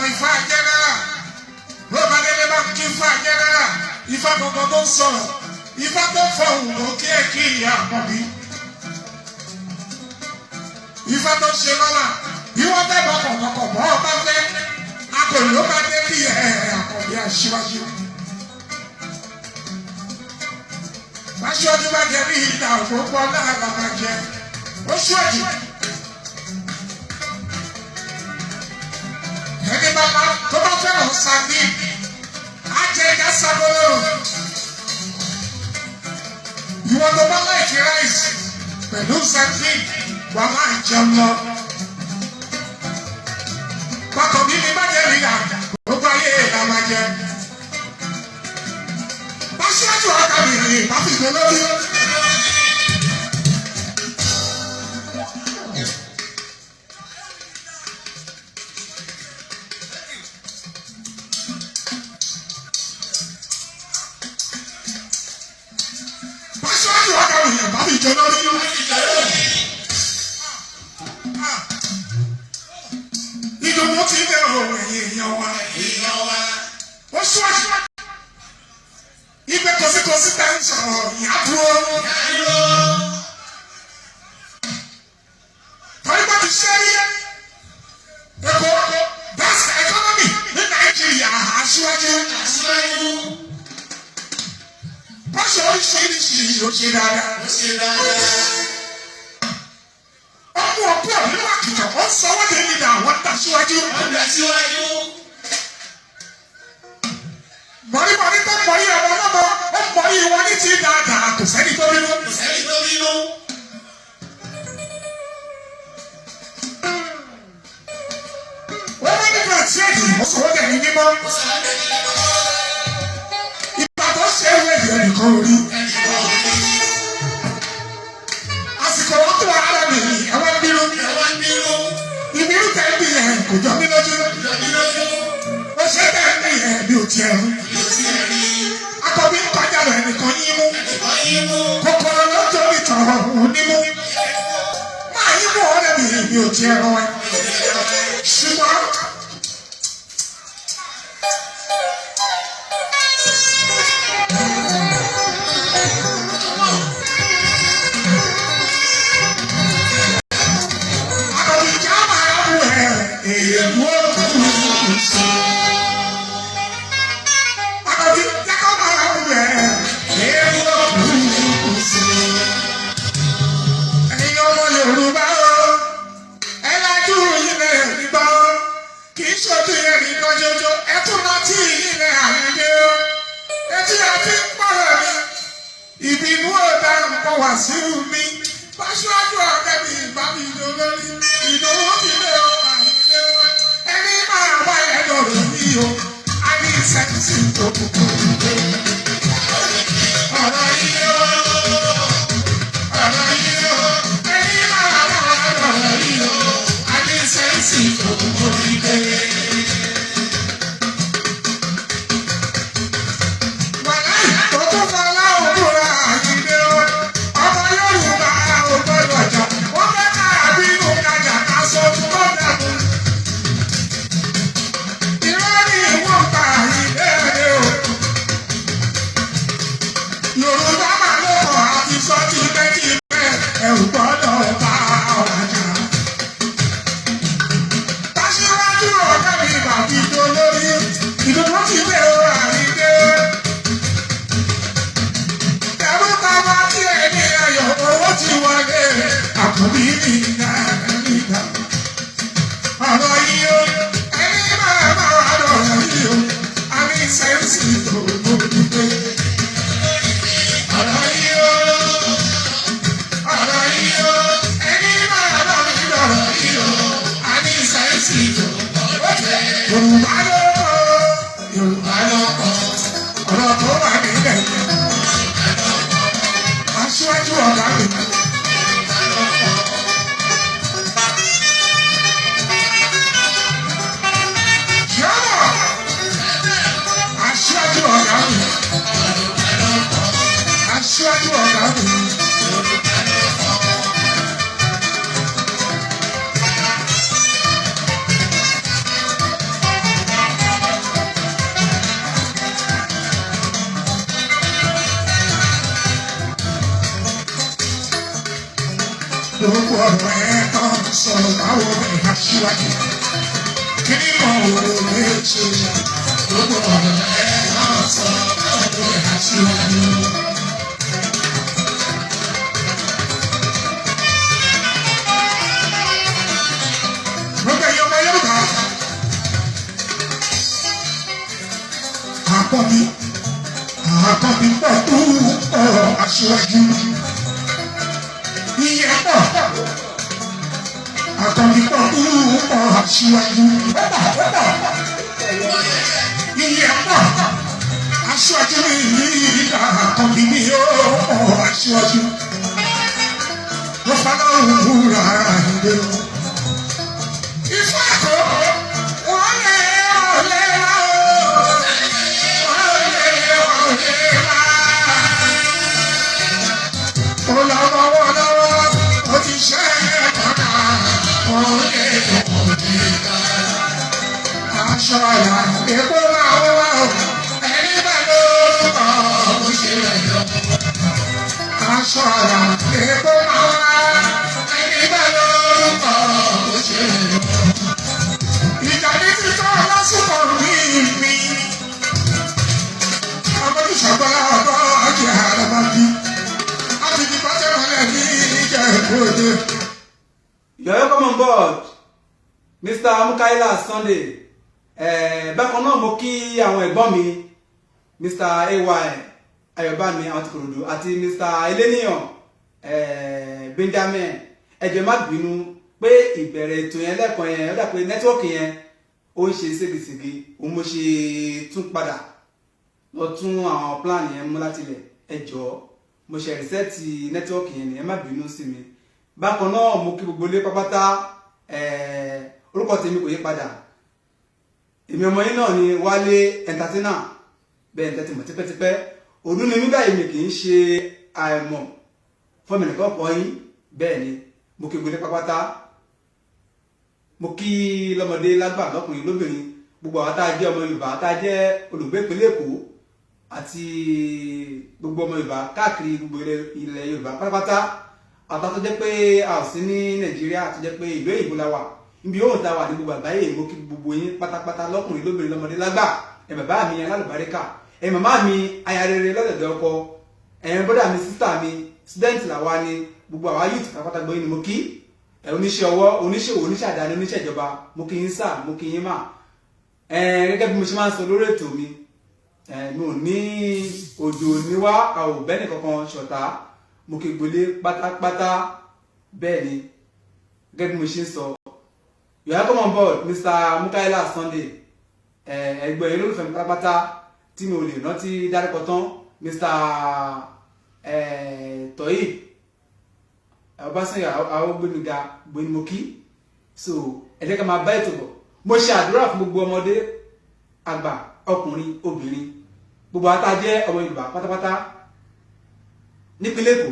Ifá jẹ́nẹ́rà ló bá délé bá kí Ifá jẹ́nẹ́rà, Ifá gangan tó ń sọ̀rọ̀, Ifá tó fọhùn ló kí ẹ kí ìyá àkọ́bí. Ifá tó ṣe lọ́la bí wọ́n fẹ́ bọ̀kọ̀bọ̀kọ̀ bọ́ ọ bá fẹ́ akọ̀lù ló máa dé kí ẹ àkọ́bí aṣíwájú. Aṣíwájú bá jẹ ní ìdá òpópó náà la máa jẹ. Ó ṣíwájú. Ẹni bàbá tó bá fẹ́ràn sàbí, á jẹ ẹja sábọ́lọ́. Ìwọ tó bá like rice pẹ̀lú sardine, wàá máa jẹun lọ. Bákan bí mi bá jẹ níyà, gbogbo ayé la máa jẹ. Aṣíwájú ọ̀gá mi bá fi gbé lórí. Aṣíwájú ọ̀gá mi bá fi gbé lórí. Ìdùnnú ti dé òun ẹ̀yìn èèyàn wa. Èèyàn wa. Ó ṣíwájú. Ibẹ̀ kòsíkòsí tá ń sọ̀rọ̀ ìyá dúró. Dúró. Torí bá ti ṣe rí Èkó best economy ní Nàìjíríà, aṣíwájú. Aṣíwájú. Bọ́sẹ̀ oríṣiríṣi ló ṣe dáadáa. Ó ṣe dáadáa. Ọmọ ọ̀pọ̀ nínú àkìtàn, ó ń sọ wọ́n dé nígbà wọ́n ń tàṣíwájú. Wọ́n dá síwájú. Mọ̀rímọ̀rí tó mọ̀rí ọmọ ọlọ́mọ, ó mọ̀rí wọn ní ti dáadáa, kò sẹ́ni tó bínú. Kò sẹ́ni tó bínú. Ó wọ́n nígbà tí èyí ó sọ wọ́n dẹ̀ ní mímọ́. Kò sáré ní mímọ́. Ìgbà tó ṣe é wẹ̀ yẹn nìkan orí. Ẹnìkan ò rí. Àsìkò wọn tó ara mi ẹ̀wọ̀n bínú. Ẹ wá ń bínú. Ìbínú tẹ̀ ń bì yẹn kò jọ mí lójú. Jọ mí lójú. Ó ṣe tẹ̀ ń bì yẹn mi ò tiẹ̀ rú. Mi ò tiẹ̀ rí. Akọ̀bí ń kọjá lọ, ẹnìkan yín mú. Ẹnìkan yín mú. Kòkòrò ló ń torí tọ̀ òun nímú. Máa yín mú ọ̀rẹ́ mi, mi ò tiẹ̀ rán ẹ. Ṣùgbọ́n akọ̀bí ìjà máa bù ẹ̀ èèyàn ó kú sí. Akọ̀bí ìjà máa bù ẹ̀ èèyàn ó kú sí. Ẹ̀yin ọmọ Yorùbá o, ẹ lajú ilẹ̀ nígbà o, kì í ṣojú yẹn nìkan ṣoṣo, ẹ tún rántí ilẹ̀ àyíké o. Etí àti ń pọ̀rọ̀ mi, ìbínú ọ̀dà nǹkan wà sí mi. Báṣíwájú ọ̀gá mi ìbá mi lò lórí, ìdòwú ti lé o, àyíké o. Ẹni máa bá ẹ lọ̀rọ̀ mi o, a ní sẹ́ńsì tó kúkú. Ọ̀rọ̀ yìí o, ọ̀rọ̀ yìí o, ẹni máa bá ẹ lọ̀rọ̀ yìí o, a ní sẹ́ńsì tó kúkú dé. Wàláì tó tún fọlá òwúrọ̀ àyíké o. Ọmọ Yorùbá ò gbọ́dọ̀ jà. Wọ́n fẹ́ ká bínú kájà ká sọ fún bọ́dà mú. Irọ́ ni wọ́n pa àyíké rẹ̀ o. Yorùbá máa ló kọ̀ àti sọ tipẹ́tipẹ́ ẹ ò gbọ́dọ̀ bá ọ̀rajà. Tàṣíwájú ọ̀gá mi bàbí dolórí. Ìdùnnú ti dé o, àyíké. Ẹ̀rú bàbá tí ẹni ayọ̀ owó ti wọlé àkùnbí mi náà nígbà. Ọ̀rọ̀ yìí o, ẹni máa bá wa lọ̀rọ̀ yìí o, a ní sẹ́ńsì tó gbódúgbé. Ọ̀rọ̀ yìí o, ọ̀rọ̀ yìí o, ẹni máa bá mi lọ̀rọ̀ yìí o, a ní sẹ́ńsì tó gbódúgbé. Yorùbá ló kọ́, Yorùbá ló kọ́, ọ̀rọ̀ tó wà nílẹ̀ yẹn. Aṣíwájú ọ̀gá mi. Gbogbo ọ̀rọ̀ ẹ̀ tán sọ báwo ni aṣíwájú. Kíní kan ò lè ṣe. Gbogbo ọ̀rọ̀ ẹ̀ tán sọ báwo ni aṣíwájú. Gbogbo ẹ̀yin ọmọ Yorùbá. Àkọ́bí àkọ́bí pọ̀ tó ọ̀rọ̀ aṣíwájú. Iye pọ̀. Àkọ́bí pọ̀ tó ọ̀rọ̀ aṣíwájú. Ó pọ̀ ó pọ̀. Iye pọ̀. Aṣíwájú mi ní ìdá àkọ́bí mi ó pọ̀ aṣíwájú. Mo fara òwúrọ̀ ara ìdè o. Ifá kò wọ́n lé ọ̀lẹ́ wá o. Wọ́n lé ọ̀lẹ́ wá. Ó lọ́wọ́ lọ́wọ́, ó ti ṣe é kọ́nà. Wọ́n lé ọ̀lẹ́ wá. Aṣọ àlà èkó máa ń wá o. Ẹni bá lórúkọ ó ṣe rẹ̀ lọ. Aṣọ àlà èkó máa ń wá. Ẹni bá lórúkọ ó ṣe rẹ̀ lọ. Ìjà ní títọ́ lásìkò rí mi. Ọmọdé ṣàgbọ́lá ọ̀dọ́ ọjọ́ àràbà bí. Àbìdí pàṣẹ mọ́lẹ̀ ní ìjẹ́ ìkóde. You're welcome on board, Mr. Mukaila Sunday. Bákan náà mo kí àwọn ẹ̀gbọ́n mi, Mr. AY Ayọ̀bámi àwọn ti Kòròdú àti Mr. Eleniyan Benjamin. Ẹ jọ̀ọ́ má bínú pé ìbẹ̀rẹ̀ ètò yẹn lẹ́ẹ̀kan yẹn, ó dà pé network yẹn ó ń ṣe ségesège, òun mo ṣe tún padà lọ tún àwọn plan yẹn mú láti ilẹ̀. Ẹ jọ̀ọ́, mo ṣe reset network yẹn ni, ẹ má bínú sí mi. Bákan náà mo kí gbogbo ilé pápátá. Orúkọ tèmi kò yí padà, èmi ọmọ yín náà ni Wálé Entertainer. Bẹ́ẹ̀ ní tẹ́tí mọ̀ tipẹ́tipẹ́ òdún ni mí báyìí, mi kì í ṣe àìmọ̀ fọmọ nìkan kọ́ yín. Bẹ́ẹ̀ ni, mo kí gbogbo ilé pápátá, mo kí lọ́mọdé lágbà, lọ́kùnrin lóbìnrin, gbogbo àwọn tá a jẹ́ ọmọ Yorùbá, tá a jẹ́ olùgbé ìpínlẹ̀ Èkó àti gbogbo ọmọ Yorùbá káàkiri gbogbo ilẹ̀ Yorùbá pátápátá, àtàwọn tó jẹ́ pé a ò sí ní Nàìjíríà, tó jẹ́ pé ìlú èyìnbó la wà, níbi yóò ta wà ní gbogbo àgbáyé, mo kí gbogbo yín pátápátá, lọ́kùnrin lóbìnrin, lọ́mọdé lágbà. Ẹ bàbá mi alálùbáríkà, ẹ màmá mi aya rere lọ́dẹ̀dẹ̀ ọkọ, ẹ bọ́dà mi, sister mi, student làwa ni, gbogbo àwa youth pátápátá, gbọ́ yín ni mo kí. Ẹ oníṣẹ́ ọwọ́, oníṣòwò, oníṣẹ́ àdáni, oníṣẹ́ ìjọba, mo kí yín sà, mo kí yín mà. Ẹ gẹ́gẹ́ bí mo ṣe máa ń sọ lórí ètò mi, ẹ mi ò ní òjò níwá, a ò bẹ́ẹ̀ nìkankan ṣọ̀tá. Mo kí gbolé pátápátá. Bẹ́ẹ̀ ni, gẹ́gẹ́ bí mo ṣe ń sọ, you are welcome on board, Mr. Mukaila Sunday. Ẹgbẹ́ yẹn lólùfẹ́ mi pátápátá tí mi ò lè rántí dárúkọ tán, Mr. Toyib Ọbásanjọ́ Awógbémiga, gbóni mo kí. So ẹ jẹ́ ká máa bá ètò bọ̀. Mo ṣe àdúrà fún gbogbo ọmọdé, àgbà, ọkùnrin, obìnrin, gbogbo àwọn tá a jẹ́ ọmọ Yorùbá pátápátá nípínlẹ̀ Èkó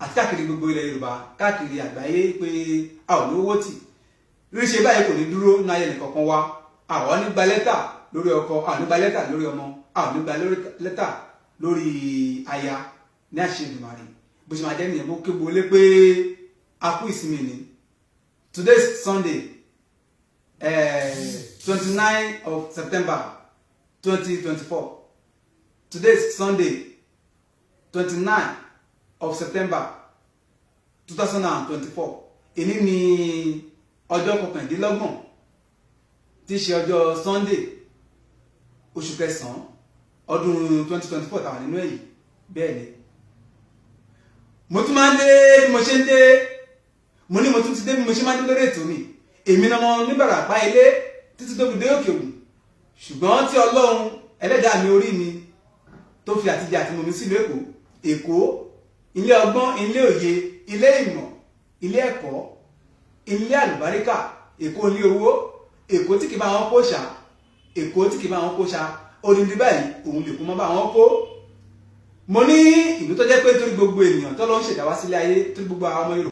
àti káàkiri gbogbo ilẹ̀ Yorùbá, káàkiri àgbáyé, pé a ò ní owó tì ríṣe báyìí kò ní dúró ní ayé nìkankan wa. Àwọn ní gba lẹ́tà lórí ọkọ, àwọn ní gba lẹ́tà lórí ọmọ, àwọn ní gba lẹ́tà lórí aya ní àṣẹ Èdùmàrè. Bó ṣe máa jẹ́ nìyẹn. Mo kébo lé pé a kú ìsinmi ni. Today is Sunday, 29 of September 2024. Today is Sunday, 29 of September 2024. Èní ni ọjọ́ 29, tí í ṣe ọjọ́ Sunday, oṣù kẹsàn-án, ọdún 2024 tàwa nínú èyí. Bẹ́ẹ̀ ni, mo tún máa ń dé bí mo ṣe ń dé. Mo ní mo tún ti dé bí mo ṣe máa ń dé lórí ètò mi. Èmi náà mo níbàràpá ilé títí tó fi dé Òkè Ògùn, ṣùgbọ́n tí Ọlọ́run ẹlẹ́dàá mi, orí mi, tó fi àtijọ́ àti mọ̀mí sílùú Èkó. Èkó, ilé ọgbọ́n, ilé òye, ilé ìmọ̀, ilé ẹ̀kọ́, ilé àlùbáríkà. Èkó ilé owó, Èkó tí kì bá wọn kó ṣá, Èkó tí kì bá wọn kó ṣá. Odindi báyìí òun lè kó mọ́ bá wọn kó. Mo ní ìlú tó jẹ́ pé torí gbogbo ènìyàn tó lọ ń ṣẹ̀dá wá sílé ayé, torí gbogbo àwọn ọmọ Yorùbá.